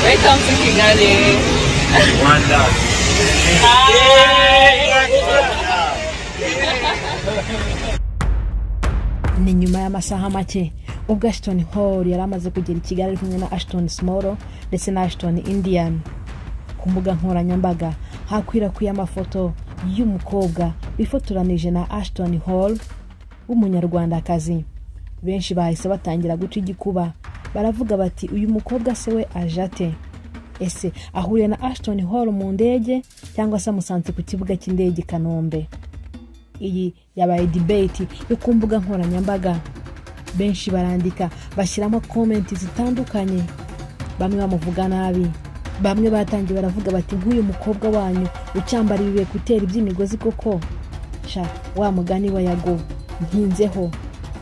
Welcome to Kigali. Rwanda. Hi. Ni nyuma y'amasaha make ubwo Ashton Hall yari amaze kugera i Kigali ari kumwe na Ashton Small ndetse na Ashton Indian. Ku mbuga nkoranyambaga hakwirakwiye amafoto y'umukobwa wifotoranije na Ashton Hall w'Umunyarwandakazi. Benshi bahise batangira guca igikuba, baravuga bati: "Uyu mukobwa se we aje ate? Ese ahuriye na Ashton Hall mu ndege cyangwa se amusanze ku kibuga cy'indege i Kanombe?" Iyi yabaye debate yo ku mbuga nkoranyambaga. Benshi barandika, bashyiramo comment zitandukanye, bamwe bamuvuga nabi. Bamwe batangiye baravuga bati: "Nk'uyu mukobwa wanyu ucyambara ibi écouteurs by'imigozi koko?" Sha, wa mugani wa Yago ntinzeho,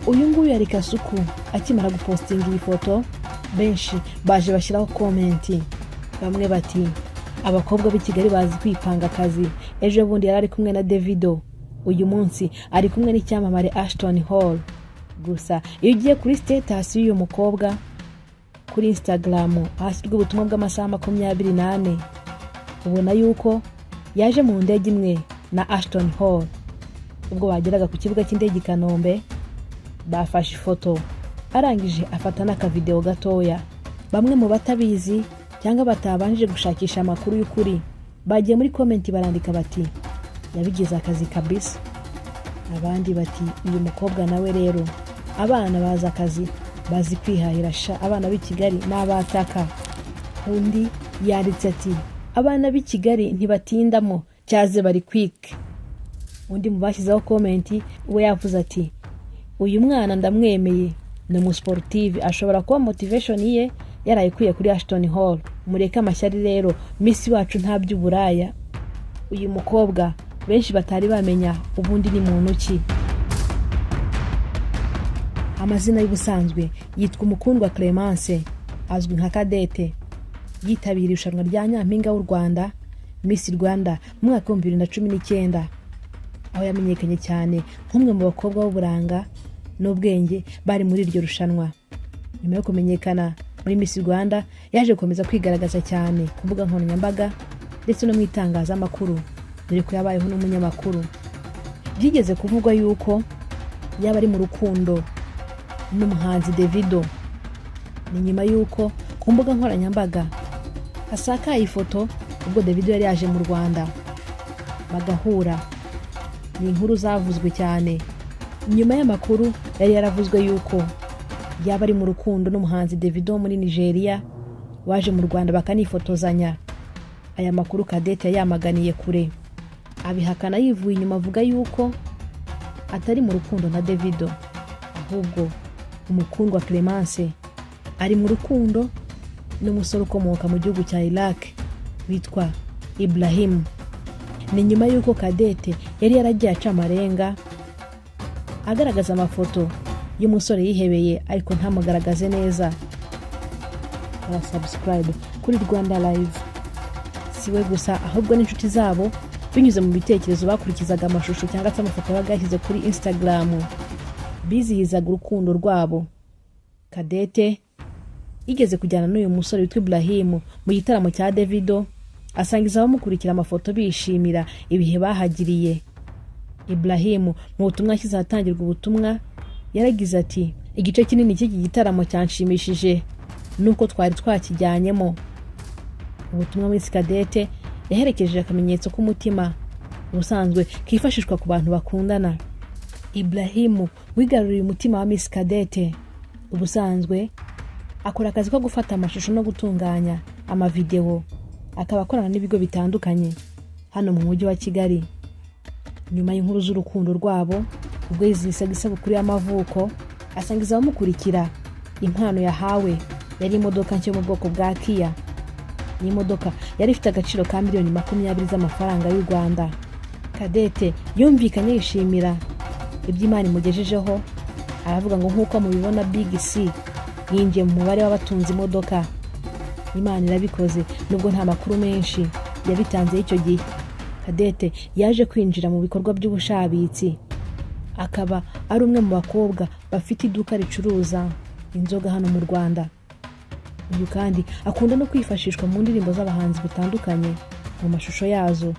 uyu nguyu yari Kasuku. Akimara gupostinga iyi foto, benshi baje bashyiraho comment. Bamwe bati: "Abakobwa b'i Kigali bazi kwipanga akazi. Ejo bundi yari ari kumwe na Davido, uyu munsi ari kumwe n'icyamamare Ashton Hall." Gusa iyo ugiye kuri status y'uyu mukobwa kuri Instagram, ahashyirwa ubutumwa bw'amasaha 24, ubona yuko yaje mu ndege imwe na Ashton Hall. Ubwo bageraga ku kibuga cy'indege i Kanombe, bafashe ifoto, arangije afata n'akavidewo gatoya. Bamwe mu batabizi cyangwa batabanje gushakisha amakuru y'ukuri bagiye muri comment barandika bati: "Yabigize akazi kabisa." Abandi bati: "Uyu mukobwa nawe rero, abana bazi akazi, bazi kwihahira sha. Abana b'i Kigali ni abataka." Undi yanditse ati: "Abana b'i Kigali ntibatindamo cyaze, bari quick." Undi mu bashyizeho comment we yavuze ati: "Uyu mwana ndamwemeye, ni umusiporutifu, ashobora kuba motivation ye yarayikuye kuri Ashton Hall. Mureke amashyari rero, Miss wacu nta by'uburaya." Uyu mukobwa benshi batari bamenya ubundi ni muntu ki? Amazina y'ubusanzwe yitwa Umukundwa Clemence, azwi nka Cadette. Yitabiriye irushanwa rya Nyampinga w'u Rwanda, Miss Rwanda, mu mwaka wa 2019, aho yamenyekanye cyane nk'umwe mu bakobwa b'uburanga n'ubwenge bari muri iryo rushanwa. Nyuma yo kumenyekana muri Miss Rwanda, yaje gukomeza kwigaragaza cyane ku mbuga nkoranyambaga ndetse no mu itangazamakuru, dore ko yabayeho n'umunyamakuru. Byigeze kuvugwa yuko yaba ari mu rukundo n'umuhanzi Davido. Ni nyuma y'uko ku mbuga nkoranyambaga hasakaye ifoto ubwo Davido yari yaje mu Rwanda bagahura. Ni inkuru zavuzwe cyane nyuma y'amakuru yari yaravuzwe yuko yaba ari mu rukundo n'umuhanzi Davido muri Nigeria waje mu Rwanda bakanifotozanya. Aya makuru Cadette yayamaganiye kure, abihakana yivuye inyuma, avuga yuko atari mu rukundo na Davido, ahubwo Umukundwa Clemence ari mu rukundo n'umusore ukomoka mu gihugu cya Iraq witwa Ibrahim. Ni nyuma y'uko Cadette yari yaragiye aca amarenga, agaragaza amafoto y'umusore yihebeye ariko ntamugaragaze neza. Subscribe kuri Rwanda Live. Si we gusa, ahubwo n'inshuti zabo, binyuze mu bitekerezo bakurikizaga amashusho cyangwa se amafoto yabaga yashyize kuri Instagram, bizihizaga urukundo rwabo. Cadette yigeze kujyana n'uyu musore witwa Ibrahim mu gitaramo cya Davido, asangiza abamukurikira amafoto bishimira ibihe bahagiriye. Ibrahim mu butumwa yashyize ahatangirwa ubutumwa yaragize ati: "Igice kinini cy'iki gitaramo cyanshimishije nuko twari twakijyanyemo." Ubutumwa muri Cadette yaherekeje akamenyetso k'umutima, ubusanzwe kifashishwa ku bantu bakundana. Ibrahim wigaruriye umutima wa Miss Cadette, ubusanzwe akora akazi ko gufata amashusho no gutunganya amavidewo, akaba akorana n'ibigo bitandukanye hano mu mujyi wa Kigali. Nyuma y'inkuru z'urukundo rwabo, ubwo yizihizaga isabukuru y'amavuko, asangiza abamukurikira impano yahawe. Yari imodoka nshya yo mu bwoko bwa Kia. Ni imodoka yari ifite agaciro ka miliyoni 20 z'amafaranga y'u Rwanda. Cadette yumvikanye yishimira ibyo Imana imugejejeho, aravuga ngo: "Nk'uko mubibona, Big C yinjiye mu mubare w'abatunze imodoka. Imana irabikoze." Nubwo nta makuru menshi yabitanze icyo gihe, Cadette yaje kwinjira mu bikorwa by'ubushabitsi, akaba ari umwe mu bakobwa bafite iduka ricuruza inzoga hano mu Rwanda. Uyu kandi akunda no kwifashishwa mu ndirimbo z'abahanzi batandukanye mu mashusho yazo.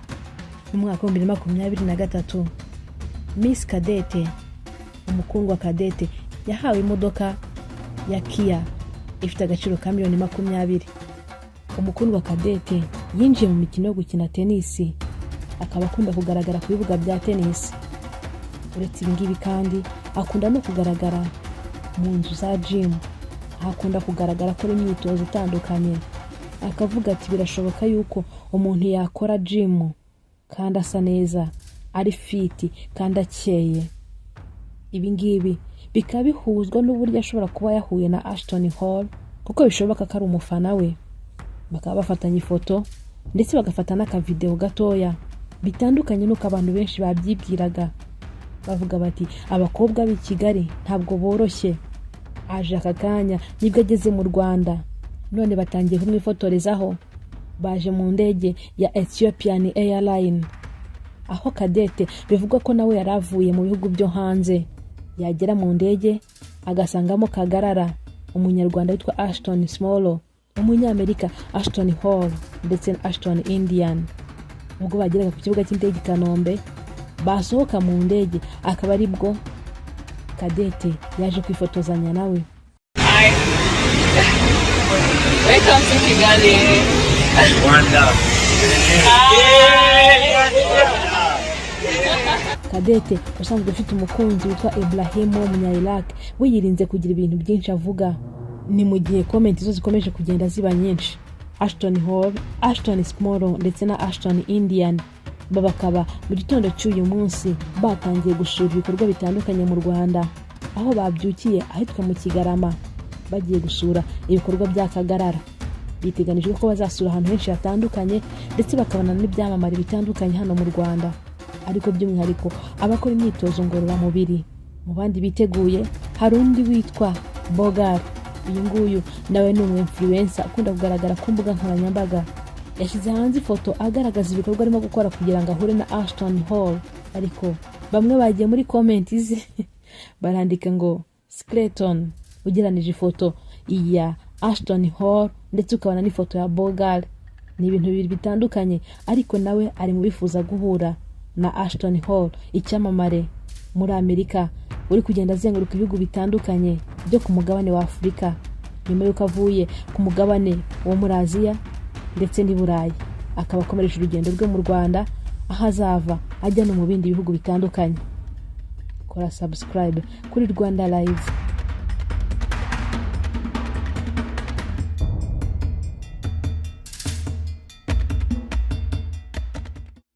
Mu mwaka wa 2023, Miss Cadette Umukundwa Cadette yahawe imodoka ya Kia ifite agaciro ka miliyoni 20. Umukundwa Cadette yinjiye mu mikino yo gukina tenisi, akaba akunda kugaragara ku bibuga bya tenisi. Uretse ibi ngibi kandi, akunda no kugaragara mu nzu za gym, aho akunda kugaragara akora imyitozo itandukanye, akavuga ati: "Birashoboka yuko umuntu yakora gym kandi asa neza, ari fit kandi akeye." Ibi ngibi bikaba bihuzwa n'uburyo ashobora kuba yahuye na Ashton Hall, kuko bishoboka ko ari umufana we, bakaba bafatanya ifoto ndetse bagafata n'akavidewo gatoya, bitandukanye n'uko abantu benshi babyibwiraga, bavuga bati: "Abakobwa b'i Kigali ntabwo boroshye, aje aka kanya nibwo ageze mu Rwanda, none batangiye kumwifotorezaho." Baje mu ndege ya Ethiopian Airline, aho Cadette bivugwa ko nawe yari avuye mu bihugu byo hanze, yagera mu ndege agasangamo Kagarara, Umunyarwanda witwa Ashton Small, Umunyamerika Ashton Hall ndetse na Ashton Indian. Ubwo bageraga ku kibuga cy'indege i Kanombe, basohoka mu ndege, akaba aribwo Cadette yaje kwifotozanya nawe. Hi. Welcome to Kigali. Rwanda. Hi. Cadette usanzwe ufite umukunzi witwa Ibrahim w'Umunya-Iraq, we yirinze kugira ibintu byinshi avuga. Ni mu gihe comment zo zikomeje kugenda ziba nyinshi. Ashton Hall, Ashton Small ndetse na Ashton Indian bakaba mu gitondo cy'uyu munsi batangiye gusura ibikorwa bitandukanye mu Rwanda, aho babyukiye ahitwa mu Kigarama bagiye gusura ibikorwa bya Kagarara. Biteganijwe ko bazasura ahantu henshi hatandukanye ndetse bakabona n'ibyamamare bitandukanye hano mu Rwanda, ariko by'umwihariko abakora imyitozo ngororamubiri. Mu bandi biteguye hari undi witwa Bogar. Uyu nguyu nawe ni umu influencer ukunda kugaragara ku mbuga nkoranyambaga. Yashyize hanze ifoto agaragaza ibikorwa arimo gukora kugira ngo ahure na Ashton Hall, ariko bamwe bagiye muri comment ze barandika ngo skeleton, ugereranije ifoto ya Ashton Hall ndetse ukabona n'ifoto ya Bogar, ni ibintu bibiri bitandukanye. Ariko nawe ari mu bifuza guhura na Ashton Hall, icyamamare muri Amerika uri kugenda azenguruka ibihugu bitandukanye byo ku mugabane wa Afurika, nyuma y'uko avuye ku mugabane wo muri Aziya ndetse n'i Burayi, akaba akomereje urugendo rwe mu Rwanda, aho azava ajya no mu bindi bihugu bitandukanye. Kora subscribe kuri Rwanda Live.